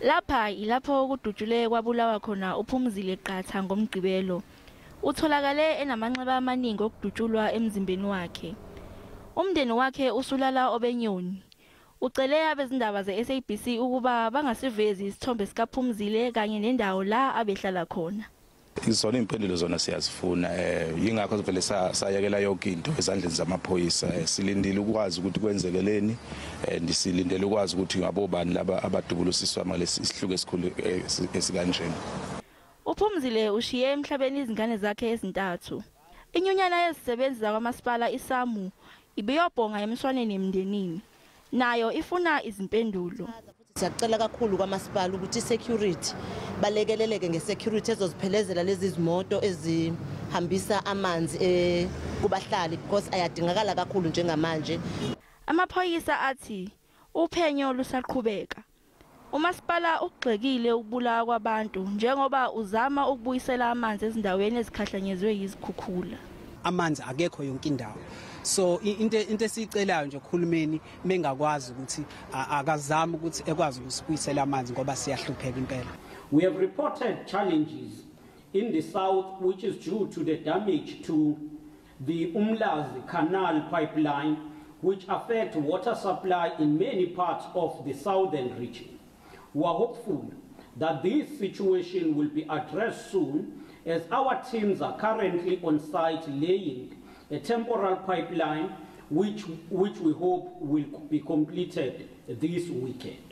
Lapha ilapho kudutshulwe kwabulawa khona uPhumzile Qatha ngoMgqibelo. Utholakale enamanxeba amaningi okudutshulwa emzimbeni wakhe. Umndeni wakhe usulala obenyoni. Ucele abezindaba ze-SABC ukuba bangasivezi isithombe sikaPhumzile kanye nendawo la abehlala khona. Izona impendulo zona siyazifuna, yingakho vele sayekela yonke into ezandleni zamaphoyisa. Silindile ukwazi ukuthi kwenzekeleni, and silindele ukwazi ukuthi ngabobani laba abadubulusiswa ngalesi isihluku esikhulu esikanjena. UPhumzile ushiye emhlabeni izingane zakhe ezintathu. Inyunyana yezisebenzi zakwamasipala iSAMWU ibiyobhonga emswaneni emndenini. Nayo ifuna izimpendulo. Siyacela kakhulu kwamasipala ukuthi i-security balekeleleke nge-security ezoziphelezela lezi zimoto ezihambisa amanzi kubahlali, because ayadingakala kakhulu njengamanje. Amaphoyisa athi uphenyo lusaqhubeka. Umasipala ugxekile ukubulawa kwabantu njengoba uzama ukubuyisela amanzi ezindaweni ezikhahlanyezwe yizikhukhula. Amanzi akekho yonke indawo, so into esiyicelayo nje kuhulumeni, mengakwazi ukuthi akazama ukuthi ekwazi ukusibuyisela amanzi, ngoba siyahlupheka impela. We have reported challenges in the south, which is due to the damage to the Umlazi Canal pipeline, which affect water supply in many parts of the southern region. We are hopeful that this situation will be addressed soon, as our teams are currently on site laying a temporal pipeline, which we hope will be completed this weekend.